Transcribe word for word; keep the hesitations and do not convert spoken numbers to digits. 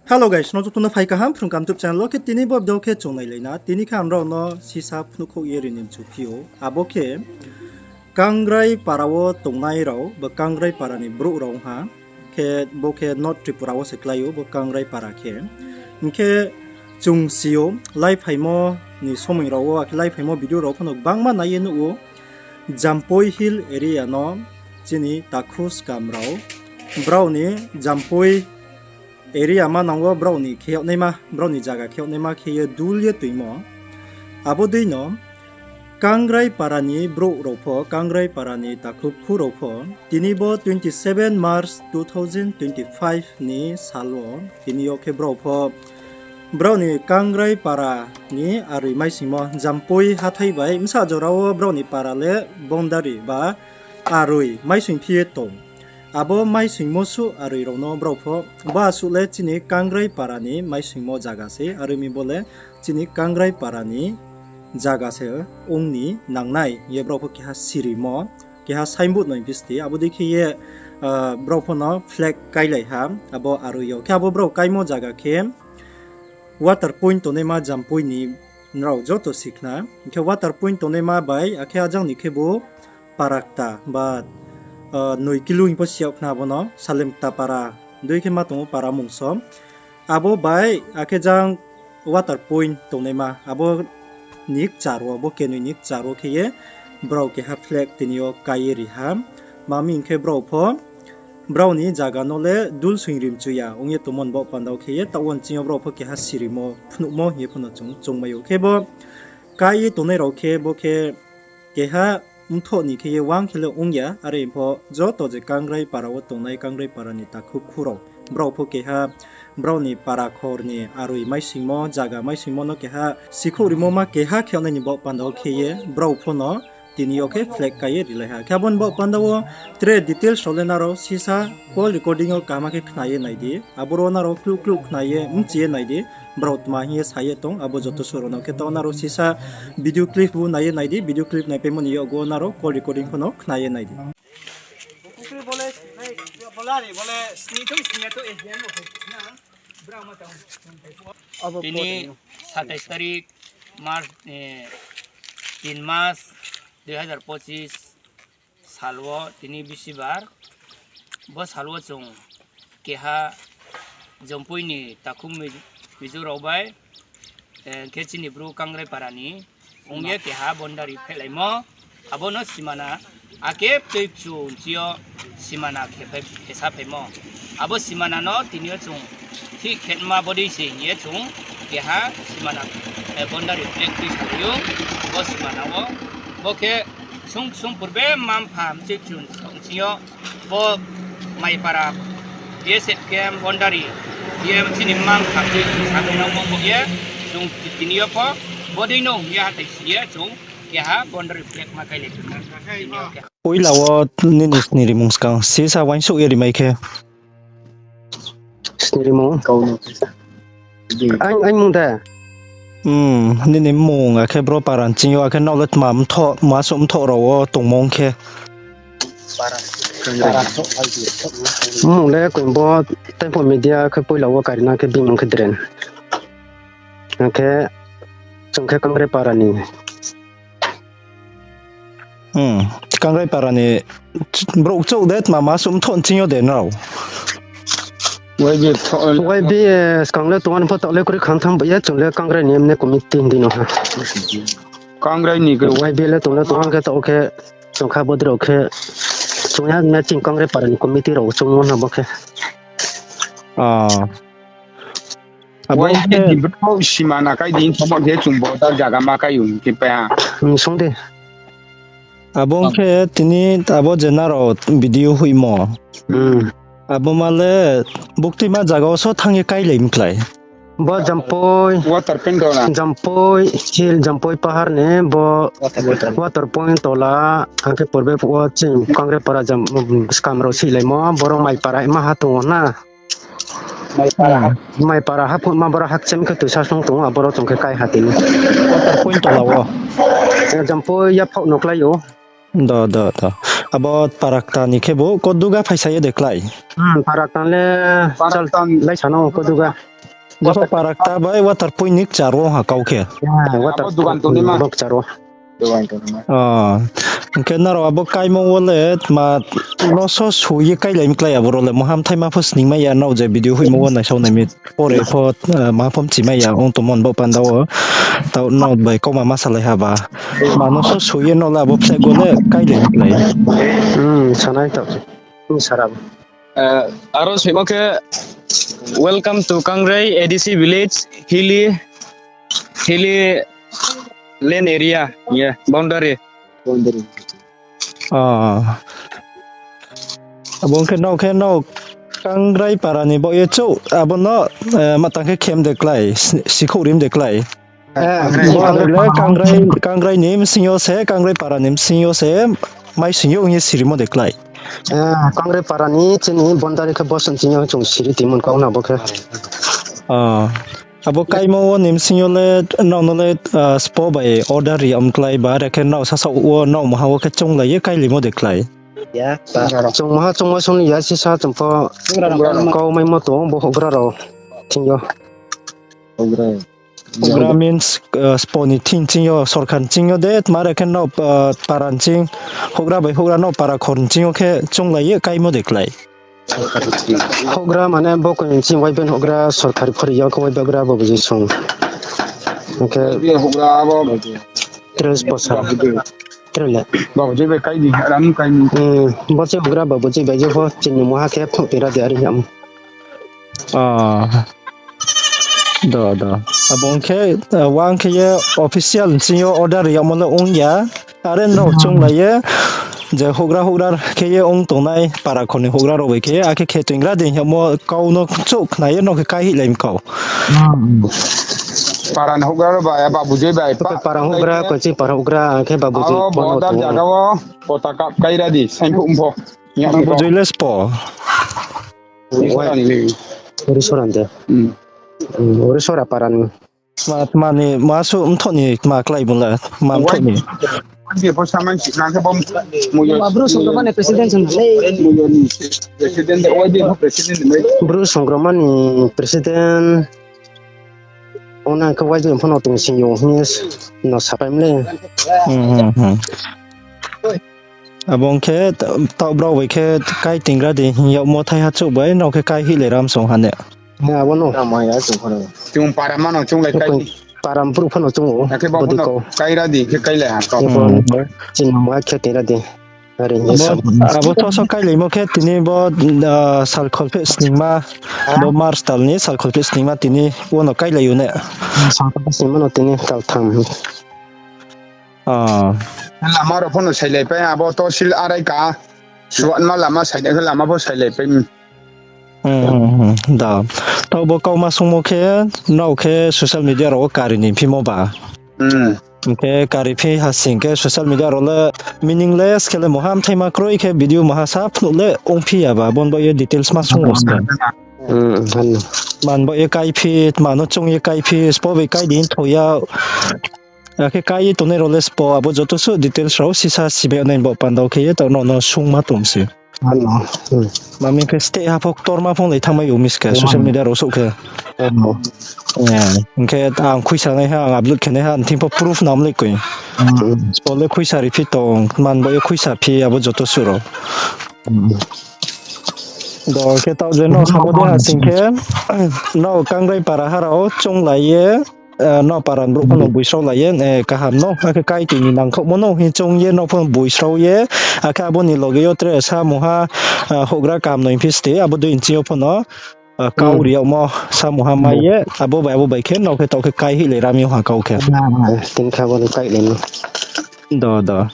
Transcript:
Hello guys, no joto no phai kaham Phrung Kaham YouTube channel wo. Khe tini bo video khe chung nailai na. Tini khe ang nrao no sisa phnuhkhouh ye ri ni mchu phi ou. Abo khe Kangrai para wo tongnai rao, bo Kangrai para ni brouh rao ha. Khe bo khe North Tripura wo se klái ou, bo Kangrai para khe. Hing khe chung si ou, laiphaimo ni somoing rao wo, akhe laiphaimo video rao pho no gbangma nai ye nuh ou. Jampui Hill area no chini takhu skam rao, brao ni Jampui area manang wo brao ni khe yag naima, brao ni zaga khe yag naima khe ye dul ye toingmo. Abo dei no Kangrai para ni brouh rao pho, Kangrai para ni takhu khu rao pho, tini bo twenty seven March two thousand twenty five ni sal wo, tini yo khe brao pho, brao ni Kangrai para ni aroi maisingmo Jampui hathái bai bsa jora wo brao ni para le boundary ba aroi maising phi ye tong. Abo maisingmo suh aroi rao no brao pho, bo asuh le chini Kangrai para ni maisingmo zaga se, aroi mi bo le chini Kangrai para ni zaga se ong ni nangnai hing ye brao pho keha sirimo, keha signboard no bisti, abo dei khe ye, ah, brao pho no flag káilai ha, abo aroi yo. Khe abo brao káimo zaga khe water point tongnaima Jampui ni nrao joto si khna. Hing khe water point tongnaima bai, akhe ajang ni khe bo Parakta ba, ah, noi kilo hing pho si yag khna abo no, Salemkta para, dei khe ma tong ou para mungso. Abo bai akhe jang water point tongnaima, abo ni kchar wo, bo kenoi ni kchar wo khe ye brao keha flag tini yo kái ye ri ha. Mami hing khe brao pho, brao ni zaga no le dul soing ri mchu ya ong ye tongmo ni baoh panda wo khe ye, taoh wo nching yo brao pho keha sirimo phnuhmo hing ye pho no chung choungmai ou. Khe bo kái ye tongnai rao khe, bo khe keha mthoh ni khe ye wang khe le ong ya, are pho joto je Kangrai para wo tongnai Kangrai para ni takhu khu rao, brao pho keha brao ni para khor ni aroi maisingmo, zaga maisingmo no keha sikhouh rimo ma keha khe yag nai ni baoh panda wo khe ye brao pho no tini yo khe flag kái ye rilai ha. Khe abo ni baoh panda wo tre details rao le nrao sisa call recording yo kaham khe khna ye nai di. Aboro nrao kluh kluh khna ye mchi ye nai di. Brao tma hing ye sa ye tong, abo joto suh rao no khe taoh nrao sisa video clip bu nai ye nai di, video clip naipaimo ni yakgu wo nrao call recording pho no khna ye nai di. Tini সাতাইশ তারিখ মার্চ, এ, তিন মাস দুই হাজার পঁচিশ sal wo tini bisibar, bo sal wo chung keha Jampui ni takhu mi-, Mizo rao bai, eh, khe chini bru Kangrai para ni ong ye keha boundary phehlaimo, abo no simana, akhe bchoi bchu nching yo simana khe phai, khe saphaimo. Abo simana no tini yo chung thik khetma bodei se hing ye chung keha simana, eh, boundary flag tui salai ou, bo simana wo, bo khe ksung ksung purbe mma mpha bchoi bchu nching yo, bo Maipara, B S F camp, boundary, ye chini mma mpha bchoi bchu sa tongmo bo ye, chung tini yo pho, bodei no hing ye hathái si ye chung keha boundary flag ma káilai tong ou. Poila wo nini snirimung skang sisa uaingsouh ye rimai khe. Snirimung? Aini, aini mung de? Hmm, nini mmung, akhe bro para nching yo, akhe nrao le tma mthoh, masuh mthoh rao wo tongmung khe? Mmung le koing bo, Tempo Media khe poila wo karina khe bini mmung khe Dren. Akhe chung khe Kangrai para ni. Hmm, Kangrai para ni brouh chouh de tma masuh mthoh nching yo de nrao? Y B, eh, skang le tong an pho taoh le kroi kham tham bai ya, chung le Kangrai ni mne committee hing di no ha. Kangrai ni Y B le tong le tong an khe taoh khe chung kha bodei rao khe chung ya mne ching Kangrai para ni committee rao chung no na bo khe. Ah. Abo khe simana kai di, tamo khe chung border zaga ma kai ong khe pai ha. Hmm, sung de. Abo khe tini abo je nrao video hoihmo. Hmm. Abo ma le buktima zaga wo so thanng ye kailai mklái. Bo Jampoi, Jampoi hill, Jampoi pahar ni bo water point tola, ang khe purbe phuh wo ching Kangrai para jam, skam rao silaimo, boro Maipara ma ha tong ou na. Maipara haphuh ma boro hakchem khe tuisa sung tong ou, aboro chung khe kai ha tini. Water point tola wo. Jampoi yaphaoh no klái ou. Do, do, do. Abo parakta ni khe bo koduga phaisa ye de klái? Hmm, parakta le lai sa no koduga. Jepho para kta bai water point ni kchar wo ha kau khe. Water point ni bo kchar wo. Hing khe nrao abo kaimo wo le tma no so su ye kailai mi klái abo rao le, muha mthaima pho sningmai ya, nrao je video hoihmo wo naisao nai mi pore pho, ma pho mchimai ya ong tongmo ni bo panda wo. Taoh nrao bai kauma ma salai ha ba. Tma no so su ye nrao le abo bsai bo le kailai mi klái. Sanai taoh. Aro soimo khe, Welcome to Kangrai A D C village, hilly, hilly land area, ye, boundary. Abo ong khe nrao khe nrao Kangrai para ni baoh ye chouh, abo no, ma tang khe khem de klái, sikhouh rim de klái. Bo le Kangrai, Kangrai ni bsing yo se, Kangrai para ni bsing yo se, mai sing yo ong ye sirimo de klái. Kangrai para ni chini boundary khe boson ching yo chung siri tongmo kau na bo khe. Abo kaimo wo ni bsing yo le, nrao no le, spo bai order ri yag mi klái ba, are khe nrao sasaoh wo, nrao maha wo khe chounglai ye kailaimo de klái. Chung maha choungmo song ni ya sisa chung pho kau maimo tong bo houhgra rao thing yo. Houhgra means, spo ni thing ching yo, sorkar ni ching yo de, tma are khe nrao, para ni ching, houhgra bai houhgra nrao para khor ni ching yo khe chounglai ye kaimo de klái. Houhgra mane bo koi ni ching Y B N houhgra sorkari phori yo khe Y B N houhgra bo buji song. Hing khe tre spo sa. Tre le. Bo chini houhgra bo buji bai je pho chini maha khe phnuh tira de are yam. Abo ong khe, wang khe ye official bsing yo order ri yagmo le ong ya. Are nrao chounglai ye, je houhgra houhgra khe ye ong tongnai para khor ni houhgra rao bai khe, akhe khe toingra di hingmo kau no chouh khna ye nrao khe kaihih lai mi kau. Para ni houhgra rao bai, Babujoi bai, para houhgra, koi chini para houhgra, akhe Babujoi pho no tong. Zaga wo, pota kap kaira di, saingphuh mpho. Babujoi le spo. Urisoran de. Urisora para ni. Tma, tma ni, ma suh mthoh ni, tma klái bung le, tma mthoh ni. Bru Songrongma ni president. Ong nang khe Y B N pho no tong sing yo hing ye no sapai mle. Abo ong khe, taoh brao bai khe kai tingra di hing yagmo thaiha chouh bai, nrao khe kaihih lai ram song ha ne. Abo no. Chung para ma no chung lai kai. Para bru pho no chung ou. Bodei kau. Kaira di khe kailai ha. Chini ma khe tingra di. Abo thoso kailaimo khe tini bo, sal kholpheh sningma, bo March tal ni sal kholpheh sningma tini bo no kailai ou ne. Sal kholpheh sningma no tini tal tham. Lama rao pho no sailai pai, abo tosil arai ka. Suatma lama sainai khe lama pho sailai pai. Da. Taoh bo kauma sungmo khe, nrao khe social media rao wo kari ni phimo ba. Hing khe kari phi ha sing khe social media rao le meaningless khe le maha mthaima kroi khe video maha sa phnuh le ongphi ya ba, bo ni baoh ye details ma sung ou se. Man baoh ye kaiphi, tma no chung ye kaiphi, spo bai kai di thoi ya. Akhe kai ye tongnai rao le spo, abo joto suh details rao sisa sibai nai bo panda wo khe ye taoh nrao no sungma tong se. Ma mi khe state ha pho ktorma phonglai thanngmai ou miss khe social media rao souh khe. Hing khe ang khuisa naiha, ang upload khe naiha, nthing pho proof nam le koi. Spo le khuisa ri phi tong, man baoh ye khuisa phi abo joto suh rao. Do khe taoh je nrao samo de ha sing khe, nrao Kangrai para ha rao chounglai ye, nrao para ni brouh pho no boisrao lai ye, kaham no, akhe kai tui ni nangkhaohmo no hing choung ye nrao pho no boisrao ye, akhe abo ni loge yo tre samungha, houhgra kaham no hing phi ste, abo dei nching yo pho no, kau ri yagmo samungha mai ye, abo bai abo bai khe nrao khe taoh khe kaihih lai ram yo ha kau khe. Tini khe abo ni kailai no. Do, do.